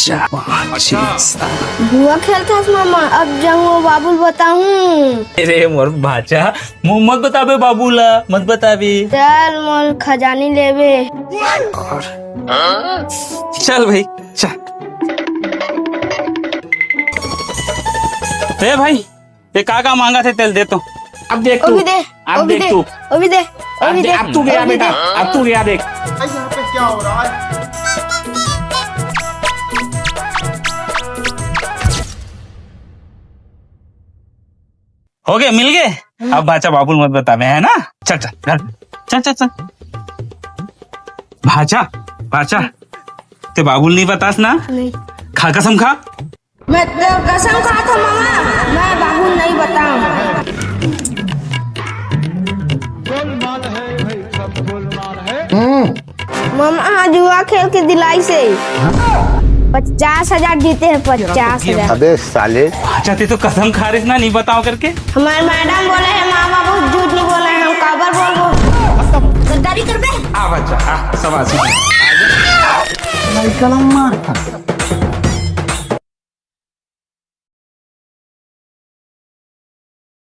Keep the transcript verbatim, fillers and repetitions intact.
चार, पाँच, छः, सात। जुआ खेलथस मामा, अब जाहूँ बाबू ल बताहूँ। अरे मोर भांचा, मुँह मत बताबे बाबू ला, मत बताबे। चल मोर खजानी लेबे। चल भाई, चल। ए भाई, ये का का मांगथे तेला दे तो। अब देख तू, अभी दे, अब अभी देख दे, तू। अभी दे, अब अभी दे, दे, अब तू गया अभी बेटा, दे। अब तू गया देख। भाई, यहाँ पे क्या हो रहा है? हो गए, मिल गए। अब भांचा बाबू ल मत बताबे, है ना? चल, चल, घर। चल, चल, चल। भांचा, भांचा, तें बाबू ल नहीं बतास ना? नहीं। खा कसम खा। मैं तो कसम खाथों मामा, मैं बाबू ल नहीं बताऊं। मामा हा जुआ खेल के दिलाइस हे पचास हजार, जीते हैं पचास हजार। अबे साले। अच्छा, तें तो कसम खा रहे ना, नहीं बताओ करके। हमारे मैडम बोले हैं, माँ बाबू झूठ नहीं बोले हैं, हम काबर बोलबो? गद्दारी करबे? आ बच्चा, आ, शाबाश। लड़का ला मार।